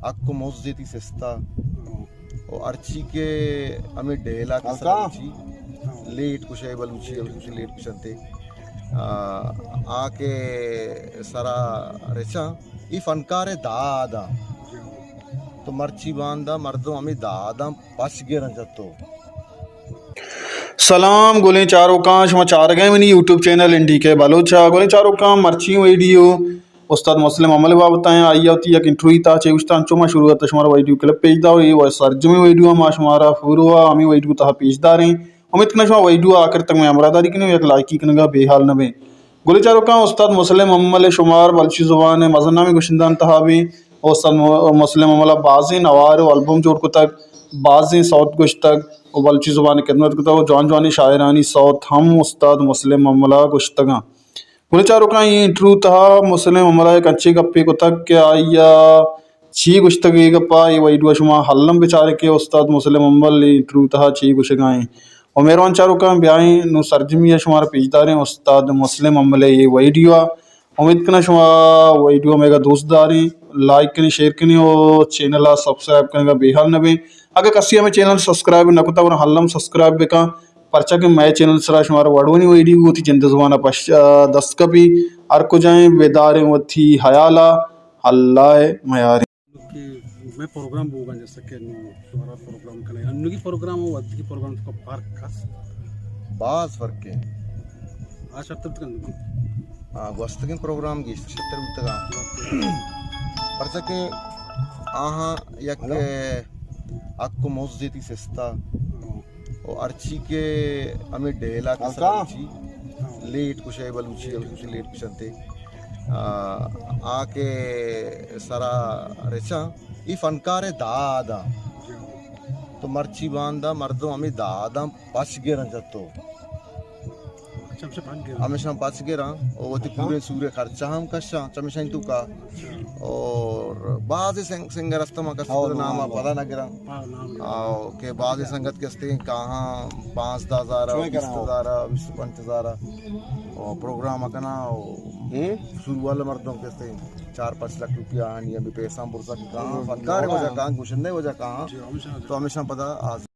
حق و مزد تی سستا۔ و ہرچی کہ ہمیں ڈیلا کہ سرا چی لیٹ کشے بلوچی، بلوچی لیٹ کشنتے۔ آ، آ کہ سرا رچاں، ای فنکار دادا۔ تو مرچی باندا مردم ہمیں داداں پش گرن چتو۔ سلام گلیں چاروکاں، شما چارگئے منی یوٹیوب چینل این ڈی کے بلوچا۔ گلیں چاروکاں، مرچی ویڈیو استاد مسلم عمل بابت ہیں، آئی وتی یک انٹروی تا چے گوشتا، انچو ما شروعات شمارا ویڈیو کلپ پیش داو، یہ سرجمی ویڈیو ما شمارا پورو ہمیں ویڈیو تہا پیش داریں۔ امید کناں شما ویڈیو آخر تک میں ہمراہ داری کنیں، یک لائکی کنگا بے حال نہ بیں۔ گلیں چاروکاں، استاد مسلم امل شمار بلوچی زبان مزن نامی گشندان تہا بیں۔ استاد م-، مسلم امل بازیں نوار و البم جوڑ کتگ، بازیں سوت گشتگ و بلوچی زبان خدمت کتگ و جوان جوانی شاعرانی سوت ہم استاد مسلم امل گشتگاں۔ گلیں چاروکاں، اے انٹرویو تہا مسلم امل ء یک انچیں گپے کتگ کہ آئی ء چی گوشتگ، اے گپ ء اے ویڈیو ء شما الم بچارے کہ استاد مسلم امل اے انٹرویو تہا چی گوشگا ایں۔ و مہروان چاروکاں، بیائیں نوں سرجمی ء شمارا پیش داریں استاد مسلم امل ء اے ویڈیو ء۔ امید کناں شما ویڈیو ء میگا دوست داریں، لائک کنیں، شیئر کنیں و چینل ء سبسکرائب کنگا بے حال نہ بیں۔ اگہ کسی ہمیں چینل سبسکرائب نہ کتا، گڑا الم سبسکرائب بکن۔ پرچا کہ مئے چینل سرا شمارا وڑونی ویڈیو وتی جند زبان ء پش، آ، دست کپی۔ ہر کجائیں بداریں وتی حیال ء، اللہ ء میاریں۔ کہ مئے پروگرام بوگا جیسا کہ نوں شمارا پروگرام کنے، انوگی پروگرام و وقتی پروگرام تو فرق کس؟ باز فرق ہے۔ آ شرط بکن۔ آ، گوستگیں پروگرام گیشتر شتر بوتگا۔ پرچا کہ آہاں یک حق و مزدی سستا۔ و ہرچی کہ ہمیں ڈیلا کہ سرا چی لیٹ کشے بلوچی، بلوچی لیٹ کشنتے۔ آ، آ کہ سرا رچاں، ای فنکار دادا۔ تو مرچی باندا مردم ہمیں داداں پش گرن چتو۔ ہمیشاں پچ گراں و وتی پوریں سورے خرچہ ہم کشاں چمیشاں توکا۔ اور بعض سنگ-، سنگر است، ما کس نام پدا نہ گراں۔ آ، کہ بعض سنگت کہ استیں کاہاں پانزدہ ہزار، بیست ہزار، بیست پنچ ہزار، اور پروگرام کناں، اور سور والے مردم کہ استیں چار پانچ لاکھ روپیہ آنی، ابھی پیسہ برسا کہ کاہاں، فنکار وجہ کاہاں، گشندے وجہ کاہاں، تو ہمیشاں پدا آز